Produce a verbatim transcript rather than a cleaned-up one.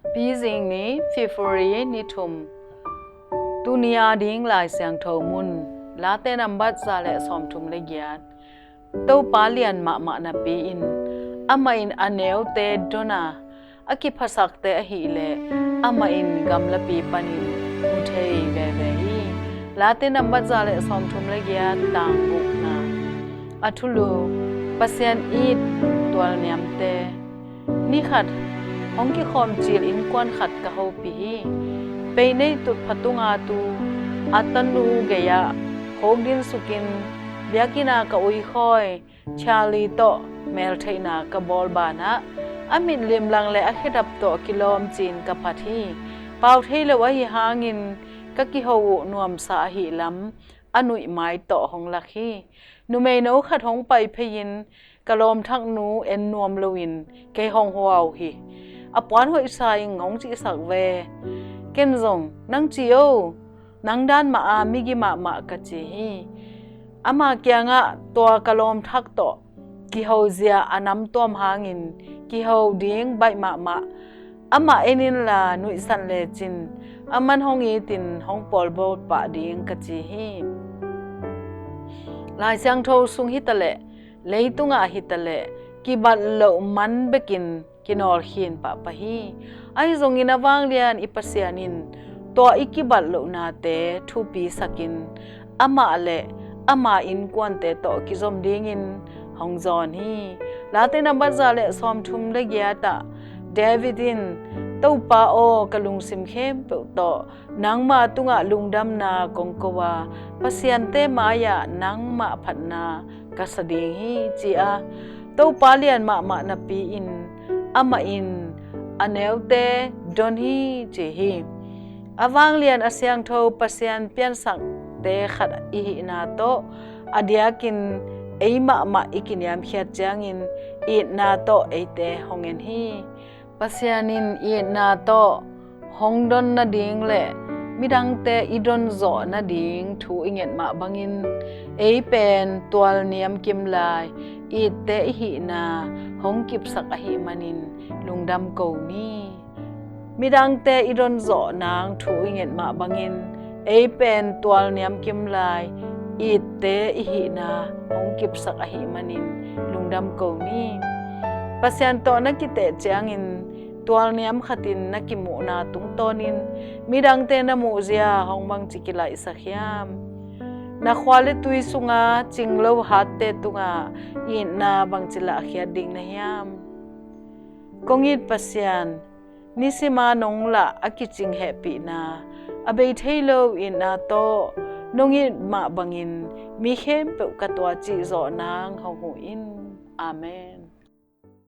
Pizing ni, February ni thum. Tuni a ding Lai Siangtho mun, Late nambat za le sawmthum le giat. Topa lian mahmah napi-in, amah in a neute don a, a kiphasakte ahileh amah in gamlapi panin mu thei veve hi. Late nambat za le sawmthum le giat, tang gukna. A thulu: Pasian it tualniamte. Ni khat hong kikhawm cil innkuan khat ka hopih hi. Peinei tutpha tunga tu a tanu gei-ah khukdin sukin biakinn a ka uikhawi Charlie tawh meltheihna ka bawl banah, a mitlimlang le a khedap tawh kilawm ci-in ka phat hi. Pau thei lo ahi hangin ka kiho uh nuamsa ahi lam a nuihmai tawh hong lak hi. Numeino khat hong pai phei-in ka lawmthak nu en nuam loin kei hong hua uh hi. A puan hoihsa ing, hong cihsak ve. Ken zong, nang ci o, nang dan mah a migi mahmah, ka ci hi. Ama kiangah tua ka lawmthak tawh kihozia a namtuam hangin kiho ding baih mahmah. Amah en inla nuihsan lecin aman hong itin hong pawlbawl pah ding, ka ci hi. Lai Siangtho sung hitaleh, leitungah hitaleh, kibat loh man bekin kinawlkhin pahpah hi. Ahi zongin a vanglian i Pasian in tua i kibat lohnate thupisakin amah le ama innkuante tawh kizom dingin hong zawn hi. Late nambat za le sawmthum le giat ah David in, Topa aw, ka lungsim khempeuh tawh nangma tungah lungdamna kong ko a, pasiante mai-ah nangmah phatna ka sa ding hi, ci a. Topa lian mahmah napi-in amah in a neute don hi, ci hi. A vanglian a siangtho Pasian piansakte khat i hihna tawh a diakin ei mahmah i kiniamkhiat ciangin itna tawh eite hong en hi. Pasian in itna tawh hong don nading le midangte i donzawh nading thu i nget mah bangin, ei pen tualniam kim lai itte i hihna hong kipsak ahih manin lungdam ko ni. Midangte i donzawh nang thu i nget mah bangin, ei pen tualniam kim lai itte i hihna hong kipsak ahih manin lungdam ko ni. Pasian tawh na kiteh ciangin tualniam khatin na kimuhna tungtawnin midangte na muhzia hong bangci kilaihsak hiam? Na khua le tui sunga cinglo hatte tungah itna bangci lahkhiat ding na hiam? Kong it Pasian, nisima nong lah a kicing hehpihna, a bei thei lo itna tawh nong it mah bangin mi khempeuh ka tuacih zawh nang hong huh in. Amen.